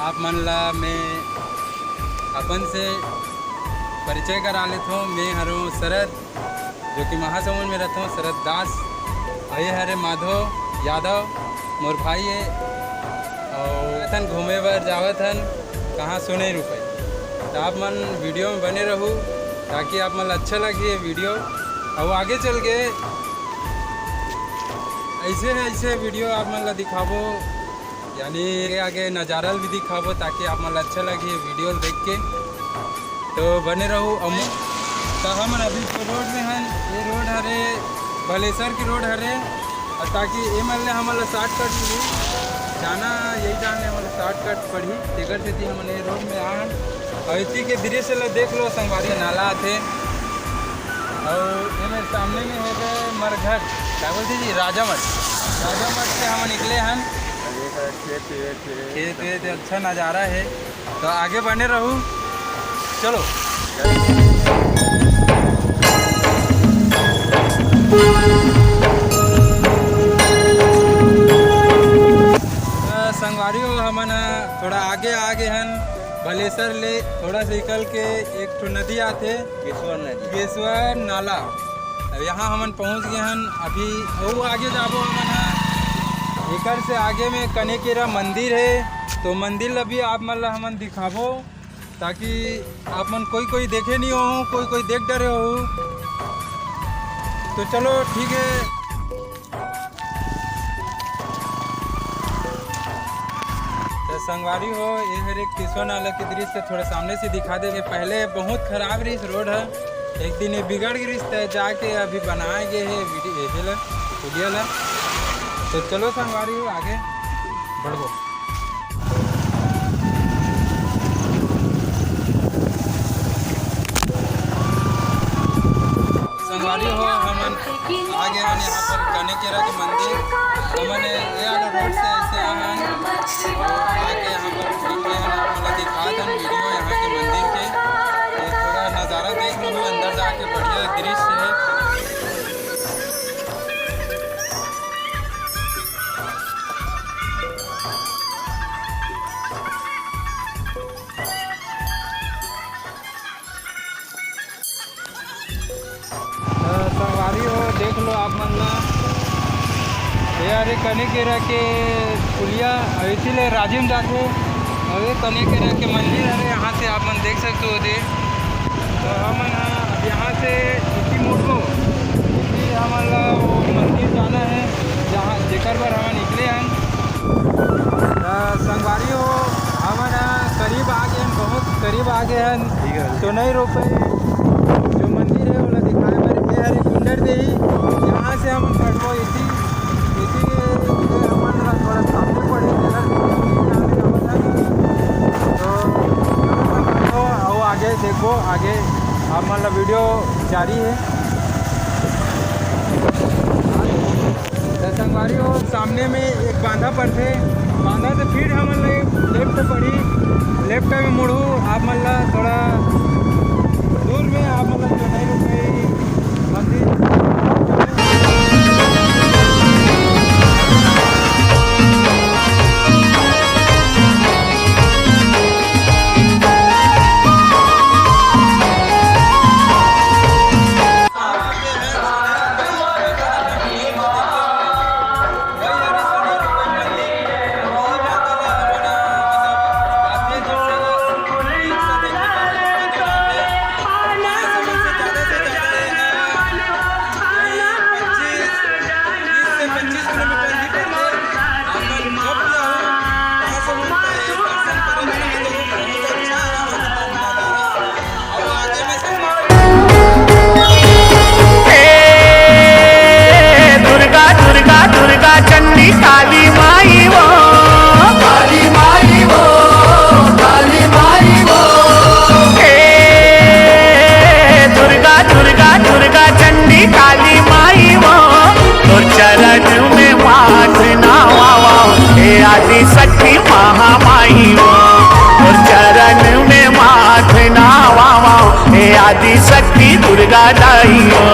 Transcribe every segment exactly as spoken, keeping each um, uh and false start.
आप मन ला मैं अपन से परिचय करा लेथों। मैं हरों शरद, जो कि महासमुंद में रहथों, शरद दास। अउ ये हरे माधव यादव, मोर भाई हे। अउ एथन घूमे बर जावत हन, कहाँ, सोनई रूपई। तो आप मन वीडियो में बने रहू, ताकि आप मन ला अच्छा लगे ये वीडियो। अउ आगे चल के ऐसे ऐसे वीडियो आप मन ला दिखाबो, यानी आगे आगे नज़ारा भी दिखाबो, ताकि आप मन ला अच्छा लगे ये वीडियो देख के। तो बने रहू। अम, तो हमन अभी जो रोड में हन, ये रोड हरे, भलेसर की रोड हरे, अउ ताकि ये मन ले हमन ला शॉर्टकट मिली, जाना यही जाने हमन ला शॉर्टकट पड़ही, तेकर सेती हमन ये रोड में आए हन। अउ इति के दृश्य ला देख लो संगवारी, नाला आथे। अउ एमे सामने में हो गए मरघट, क्या बोलते जी, राजा मठ। राजा मठ से हम निकले हन। अरे, खेत वेत हे। खेत वेत हे, अच्छा नज़ारा है, तो आगे बने रहू। चलो। तो संगवारी हो, हमन ह थोड़ा आगे आ गए हन, भलेसर ले थोड़ा सा निकल के एक ठो नदी आथे, केसवर नदी। केसवर नाला। अब यहाँ हमन पहुँच गए हन। अभी अउ आगे जाबो हमन ह। एकर से आगे में कनेकेरा मंदिर है, तो मंदिर ला भी आप मन ला हमन दिखाबो, ताकि आप मन कोई कोई देखे नहीं हो, कोई कोई देख डरे हो। तो चलो ठीक है। तो संगवारी हो, ये हर एक केसवा नाला के दृश्य थोड़ा सामने से दिखा देंगे। पहले बहुत खराब रही रोड है, एक दिन ये बिगड़ गई रही, तो जाके अभी बनाए गए है वीडियो, ये ला, पुलिया ला। तो चलो संगवारी हो, आगे बढ़बो। संगवारी हो, हमन आ गए हन यहाँ पर कनेकेरा के मंदिर। हमन ये वाला रोड से ऐसे आए हन, आके यहाँ पर बैठे हन, आप लोग दिखा दन वीडियो यहाँ के मंदिर के। तो थोड़ा नज़ारा देख लो, अंदर जाके बढ़िया दृश्य है। तो संगवारी हो, देख लो आप मन ला, ये हरे कनेकेरा के पुलिया, अउ इसी ले राजिम जाथे, अउ ये कनेकेरा के मंदिर हरे, यहाँ से आप मन देख सकते हो दे। तो हमन ह अब यहाँ से इसी मुड़बो, इसी हमन ला वो मंदिर जाना है, जहाँ जेकर बर हमन निकले हन। त संगवारी हो, हमन ह करीब आ गए हन, बहुत करीब आ गए हन। ठीक है। सोनई रूपई जो मंदिर है, ओला दिखाए बर ये हरे कुंडर देही। यहाँ से हमन बढ़बो इसी, इसी हमन ला थोड़ा सामने पड़ही, तेकर से हमन जावत हन। तो चलो संगवारी हो, आओ आगे देखबो, आगे आप मन ला वीडियो जारी है। तो संगवारी हो, सामने में एक बांधा पड़थे, बांधा से फिर हमन ले लेफ्ट पड़ी, लेफ्ट में मुड़ू, आप मन ला थोड़ा दूर में आप मन ला सोनई रूपई मंदिर। ए दुर्गा, दुर्गा, दुर्गा चंडी काली माई वो। काली माई वो, काली माई वो। ए दुर्गा, दुर्गा, दुर्गा चंडी काली माई वो। तोर चरण में माथ नवावा, हे आदि शक्ति महामाई वो। तोर चरण में माथ नवावा, हे आदि शक्ति दुर्गा दाई वो।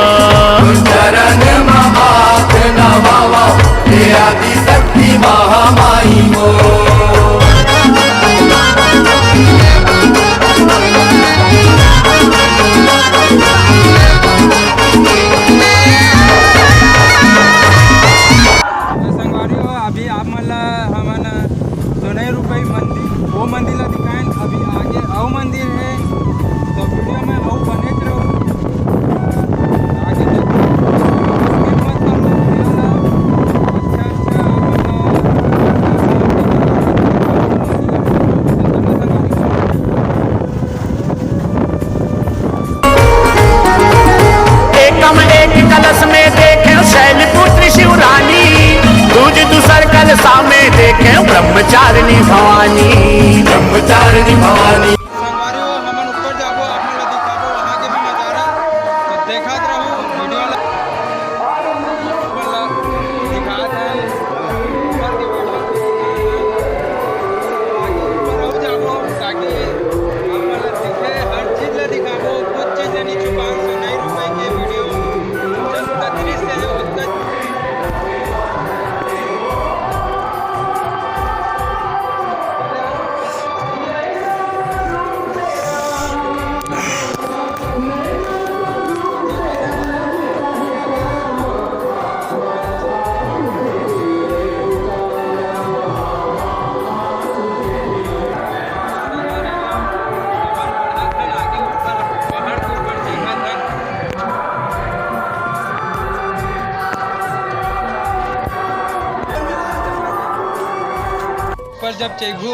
चरण में माथ नवावा, हे आदि शक्ति महामाई वो। मंदिर, वो मंदिर ला दिखाएं। अभी आगे अउ मंदिर है, तो वीडियो में अउ बने रहो। आगे देखो, skip मत करो वीडियो ला। अच्छा, अच्छा, आप लोग एकम एक कलश में देखे शैलपुत्र शिवरानी, दूज दूसर कलशा में देखे ब्रह्मचारिणी भवानी, ब्रह्मचारिणी भवानी। संगवारी हो, हमन ऊपर जाबो, आप मन ला दिखाबो वहाँ के भी नजारा। तो देखत रहू वीडियो ला। ऊपर ला दिखात हन, ऊपर के वीडियो। आगे ऊपर अउ जाबो, ताकि आप मन ला दिखे, हर चीज ला दिखाबो। कुछ चीजें नहीं छुपान, सो नहीं रुके के वीडियो। जब तक दृश्य है, उतना पर जब चढ़ू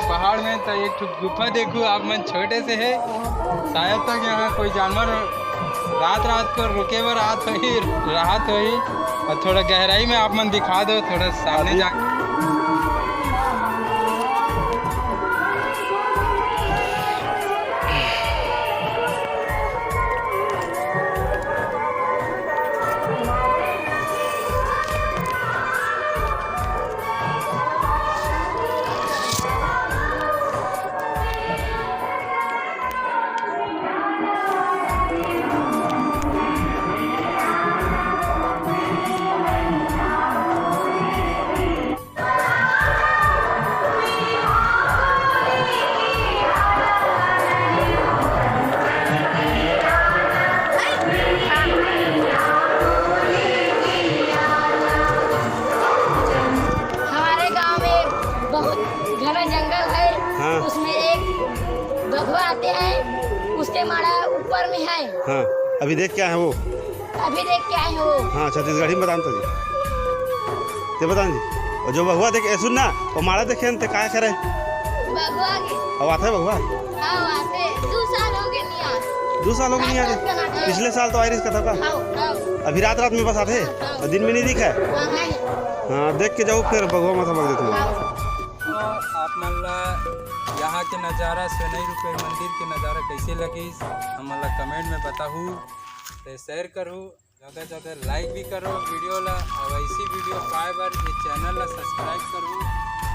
पहाड़ में, तो एक ठो गुफा देखू आप मन, छोटे से है। शायद तक यहाँ कोई जानवर रात रात को रुके बर आत होही, रहत होही, और थोड़ा गहराई में आप मन दिखा दो, थोड़ा सामने जा। हमारे गांव में बहुत घना जंगल है। हाँ। उसमें एक बघवा आते हैं, उसके माड़ा ऊपर में है। हाँ, अभी देख के आए हैं वो। अभी देख के आए हो। हाँ, छत्तीसगढ़ी में बतान तो जी। ते बतान जी। और जो बघवा देख, ए, सुन ना, वो माड़ा देखे न, ते काय करे? बघवा के। अब आते है बघवा? हाँ, आते। दो साल हो गए नहीं आते। दो साल हो गए नहीं आते। हाँ। पिछले साल तो आए रहिस कथा का। हाँ, हाँ। अभी रात रात में बस आते, और दिन में नहीं दिखा है। हाँ, हाँ। हाँ, देख के जाओ फिर बघवा माथा पक देते हैं। तो आप मन ला यहाँ के नज़ारा, सोनई रुपये मंदिर के नज़ारा कैसे लगिस, हमन ला कमेंट में बताहू। ते शेयर करू, ज़्यादा से ज़्यादा लाइक भी करो वीडियो ला, और ऐसी वीडियो पाए बर ये चैनल ला सब्सक्राइब करू।